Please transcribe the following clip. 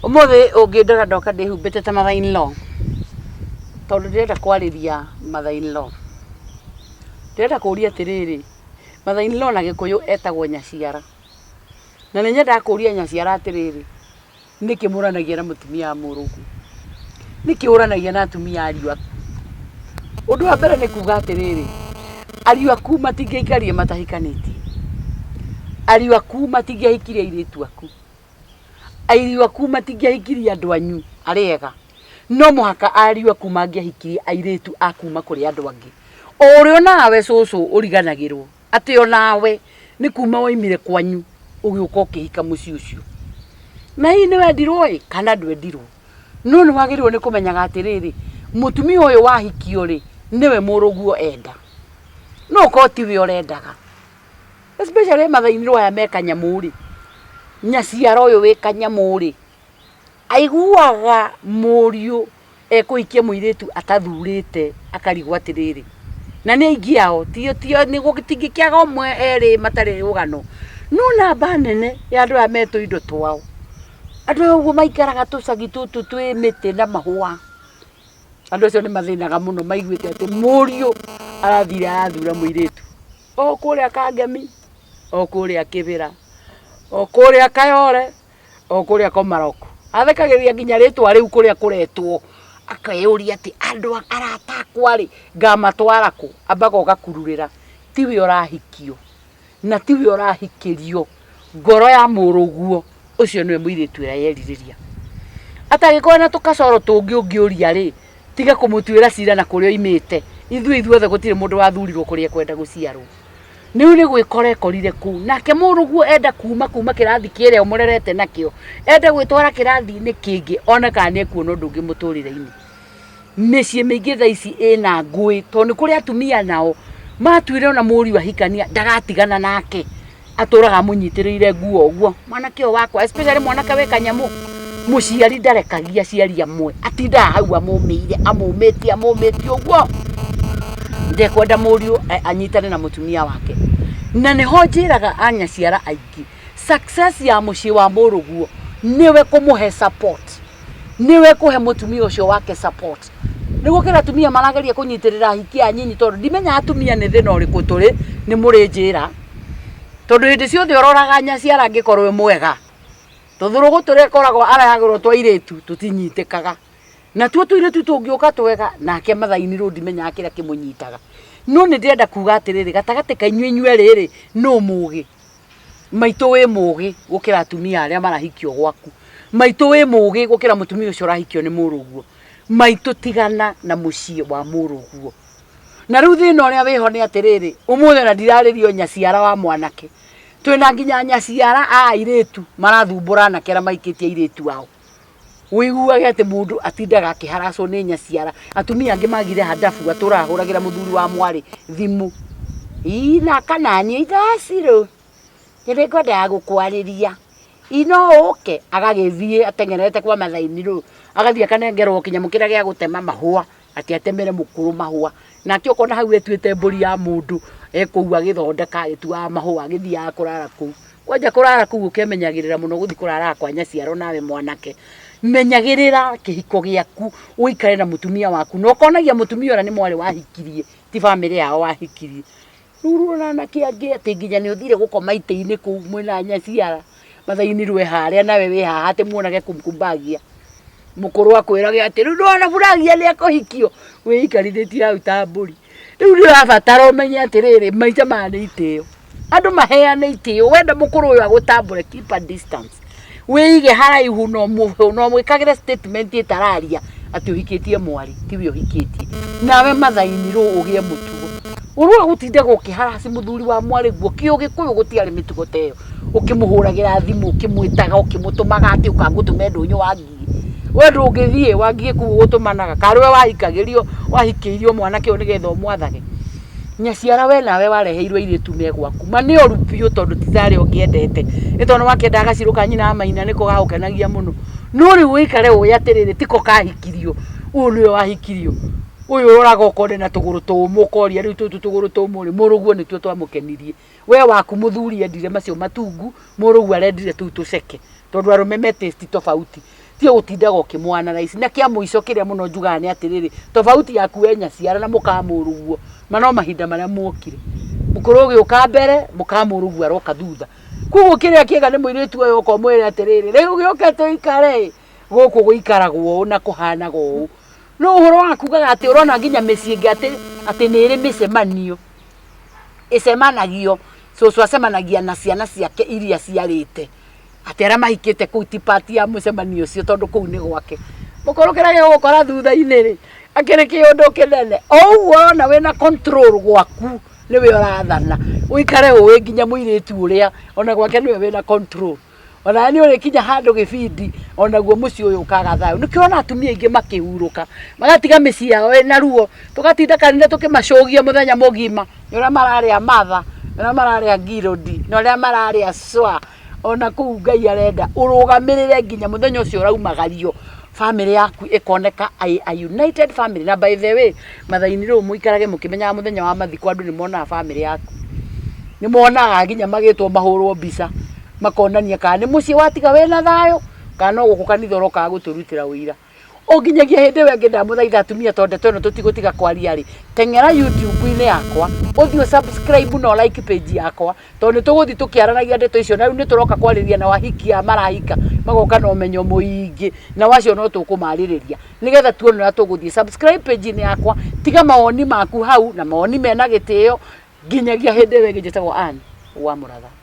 Ũmũthĩ ũngĩndora ndoka ndĩhumbĩte ta mother in law tondũ ndĩrenda kwarĩria mother in law. Ndĩrenda kũria atĩrĩrĩ, mother in law na gĩkũyũ etagwo nyaciara. Na nĩ nyendaga kũria nyaciara atĩrĩrĩ, nĩkĩ mũranagia na mũtumia wa mũrũguo? Nĩkĩ ũranagia na atumia a ariũ aku? Ũndũ wa mbere nĩ kuga atĩrĩrĩ, ariũ aku matingĩaikarire matahikanĩtie. Ariũ aku matingĩahikirie airĩtu aku. Ariũ aku matingĩahikirie andũ anyu arĩa ega. No mũhaka ariũ aku mangĩahikirie airĩtu a kuma kũrĩ andũ angĩ. O ũrĩa onawe cũcũ ũriganagĩrwo atĩ onawe nĩ kuma waimire kwanyu ũgĩũka ũkĩhika mũciĩ ũcio. Na hihi nĩ wendirwo ĩ kana ndwendirwo. No nĩ wagĩrĩirwo nĩ kũmenyaga atĩrĩrĩ, mũtumia ũyũ wahikio rĩ, nĩwe mũrũguo enda. No ũkorwo tiwe ũrendaga. Especially mathainirwo aya me kanyamũ rĩ, nyaciara ũyũ wĩ kanyamũ rĩ, aiguaga mũriũ ekũhikia mũirĩtu atathurĩte akarigwo atĩrĩrĩ, na nĩ aingĩ ao gũtingĩkĩaga ũmwe erĩ matarĩ rũgano, no namba nene ya andũ aya me tũindo twao, andũ aya ũguo maikaraga tũcagi tũtũ twĩ mĩtĩ na mahũa, andũ acio nĩ mathĩnaga mũno maiguĩte atĩ mũriũ arathire arathura mũirĩtu. O kũrĩa Kangemi, o kũrĩa Kĩbĩra, o kũrĩa Kayore, o kũrĩa Komarok. Athekagĩrĩria nginya rĩtwa rĩu kũrĩa kũretwo, akeyũria atĩ andũ arata akwa rĩ, ngamatwara kũ? Ambaga ũgakururĩra, tiwe ũrahikio na tiwe ũrahikĩrio, ngoro ya mũrũguo ũcio nĩwe mũirĩtu ũrĩa yerirĩria. Atangĩkorwo na tũkacoro tũngĩ ũngĩũria rĩ, tiga kũmũtuĩra cira na kũrĩa oimĩte. Ithuĩ ithuothe gũtirĩ mũndũ wathurirwo kũrĩa ekwenda gũciarwo. Rĩu nĩ gwĩkora ekorire kũu. Nake mũrũguo enda kuma kuma kĩrathi kĩrĩa ũmũrerete nakĩo, ende gwĩtwara kĩrathi-inĩ kĩngĩ one kana nĩ ekuona ũndũ ũngĩ mũtũrĩre-inĩ. Mĩciĩ mĩingĩ thaa ici ĩna ngũĩ tondũ nĩ kũrĩ atumia nao matuire ona mũriũ ahikania ndagatigana nake. Atũraga amũnyitĩrĩire nguo ũguo, mwanake ũyũ wakwa especially mwanake wĩ kanyamũ, mũciari ndarekagia aciari amwe, atindaga hau amũmĩire amũmĩtie amũmĩtie ũguo, ndekwenda mũriũ anyitane na mũtumia wake. Na nĩho njĩraga anyaciara aingĩ, success ya mũciĩ wa mũrũguo nĩwe kũmũhe support. Nĩwe kũhe mũtumia ũcio wake support. Nĩ gũkĩra atumia marageria kũnyitĩrĩra ahiki aya nyinyi tondũ ndimenyaga atumia nĩ thĩna ũrĩkũ tũrĩ, nĩ mũrĩnjĩra. Tondũ hĩndĩ ciothe ũroraga nyaciara angĩkorwo e mwega, tũthũrũgũ tũrĩa akoragwo arehagĩrwo twa airĩtu tũtinyitĩkaga. Natuo tũirĩtu tũngĩũka twega, nake mathainirwo ndimenyaga kĩrĩa kĩmũnyitaga. No nĩ ndĩrenda kuga atĩrĩrĩ, gatagatĩ ka inyuĩ inyuerĩ rĩ, nũ mũgĩ? Maitũ wĩ mũgĩ gũkĩra atumia arĩa marahikio gwaku. Maitũ wĩ mũgĩ gũkĩra mũtumia ũcio ũrahikio nĩ mũrũguo. Maitũ tigana na mũciĩ wa mũrũguo. Na rĩu thĩna ũrĩa wĩho nĩ atĩrĩrĩ, ũmũthĩ ona ndirarĩria o nyaciara wa mwanake, twĩna nginya nyaciara a airĩtu marathumbũra anake arĩa mahikĩtie airĩtu ao. Ũiguage atĩ mũndũ atindaga akĩharacwo nĩ nyaciara. Atumia angĩ magire handabu atũraga ahũragĩra mũthuri wa mwarĩ thimũ. Ii na kananiĩ ithacirũ, nĩngwendaga gũkwarĩria, ĩ no ũke? Agagĩthiĩ ateng'erete kwa mathainirũ, agathiĩ akanengerwo kĩnyamũ kĩrĩa gĩa gũtema mahũa. Atĩ atemere mũkũrũ mahũa. Nake ũkona hau etuĩte mbũri ya mũndũ, e kũu agĩthondeka agĩtuaga mahũa agĩthiaga kũrara kũu. Kwanja kũrara kũu ũkemenyagĩrĩra mũno gũthiĩ kũraraga kwa nyaciaro nawe mwanake. Menyagĩrĩra kĩhiko gĩaku, ũikare na mũtumia waku na ũkonagia mũtumia ũrĩa nĩ mwarĩ wahikirie, ti bamĩrĩ yao wahikirie. Rĩu ũrona anake angĩ atĩ nginya nĩ ũthire gũkoma itĩ-inĩ kũu mwĩna nyaciara, mathainirwo e harĩa nawe wĩ haha atĩ muonage kumkumbagia. Mũkũrũ akwĩrage atĩ rĩu nĩwona buragia nĩ ekũhikio, wĩikarithĩtie hau ta mbũri. Rĩu nĩ ũrabatara ũmenye atĩrĩrĩ, maica maya nĩ itĩo. Andũ maheane itĩo, wenda mũkũrũ ũyũ agũtambũre keep a distance. Wĩige haraihu na ũmwĩkagĩre statement ĩtararia atĩ ũhikĩtie mwarĩ, tiwe ũhikĩtie. Nawe mathainirwo ũgĩe mũtugo. Ũrĩa gũtindaga ũkĩharaci mũthuri wa mwarĩ guo, kĩ ũgĩkũyũ gũtiarĩ mĩtugo ta ĩyo. Ũkĩmũhũragĩra thimũ, ũkĩmwĩtaga, ũkĩmũtũmaga atĩ ũka ngũtũme ndũnyũ wa ngigĩ. We ndũngĩthiĩ wa ngigĩ kũu ũgũtũmanaga, karĩ we wahikagĩrio, wahikĩirio mwanake ũyũ nĩgetha ũmwathage. Nyaciara we nawe wareheirwo airĩtu me gwaku, ma nĩ oru biũ tondũ ti ta arĩa ũngĩendete, nĩ tondũ nĩ wakĩendaga gacirũ ka nyina wa maina nĩko gagũkenagia mũno, no rĩu ũikare ũĩ atĩrĩrĩ tiko kahikirio, ũyũ nĩwe wahikirio, ũyũ ũroraga ũkona ena tũgũrũ tũmũ ũkoria rĩu tũtũ tũgũrũ tũmũ rĩ, mũrũguo nĩtuo twamũkenirie, we waku mũthuri endire macio matungu, mũrũguo arendire tũu tũceke, tondũ arũme me taste tofauti. Tiga gũtindaga ũkĩmũ analyse. Na kĩa mũico kĩrĩa mũno njugaga nĩ atĩrĩrĩ, tofauti yaku we nyaciara na mũkamũrũguo, ma no mahinda marĩa muokire. Mũkũrũ ũgĩũka mbere, mũkamũrũguo aroka thutha. Koguo kĩrĩa kĩega nĩ mũirĩtu ũyũ ũka ũmwĩre atĩrĩrĩ, rĩu gĩũke tũikare ĩ, gũkũ gũikaragwo ũũ na kũhanaga ũũ. No ũhoro wa kugaga atĩ ũrona nginya mĩciĩ ĩngĩ atĩ atĩ nĩ ĩrĩ mĩcemanio, ĩcemanagio, cũcũ acemanagia na ciana ciake iria aciarĩte. Atĩ arĩa mahikĩte kũu ti part ya mũcemanio ũcio tondũ kũu nĩ gwake. Mũkũrũ kĩrĩa gĩgũgũkora thutha-inĩ rĩ, akĩrĩ kĩũndũ kĩnene. O ũguo ũrona wĩna control gwaku nĩwe ũrathana, ũikare ũĩ nginya mũirĩtu ũrĩa ona gwake nĩwe wĩna control. Onawe nĩ ũrĩkinya handũ gĩbindi onaguo mũciĩ ũyũ ũkaga thayũ. Nĩkĩo ũrona atumia aingĩ makĩhurũka, magatiga mĩciĩ yao ĩna ruo, tũgatinda kanitha tũkĩmacũgia mũthenya mũgima nĩ ũrĩa mararĩa matha, nĩ ũrĩa mararĩa ngirũndi, na ũrĩa mararĩa cwa. Ona kũu Ngai arenda ũrũgamĩrĩre nginya mũthenya ũcio ũraumagario bamĩrĩ yaku ĩkoneka a united family. Na by the way, Mathai-inĩ rĩu mũikarage mũkĩmenyaga mũthenya wa mathiko andũ nĩ monaga bamĩrĩ yaku. Nĩ monaga nginya magĩtwo mahũrwo mbica makonania kana nĩ mũciĩ watiga wĩna thayũ kana no gũkũ kanitha ũrokaga gũtũrutĩra ũira. O nginyagia hĩndĩ ĩyo ĩngĩ ndamũthaitha atumia tondũ ndeto ĩno tũtigũtiga kwaria rĩ, teng'era YouTube-inĩ yakwa, ũthiĩ ũ subscribe na ũ like page yakwa, tondũ nĩ tũgũthiĩ tũkĩaranagia ndeto icio na rĩu nĩ tũroka kwarĩria nao ahiki aya marahika, magoka na ũmenyo mũingĩ, nao acio no tũkũmarĩrĩria, nĩgetha tuone ũrĩa tũgũthiĩ. Subscribe page-inĩ yakwa, tiga mawoni maku hau, na mawoni mena gĩtĩo, nginyagia hĩndĩ ĩyo ĩngĩ njĩtagwo Ann wa Mũratha.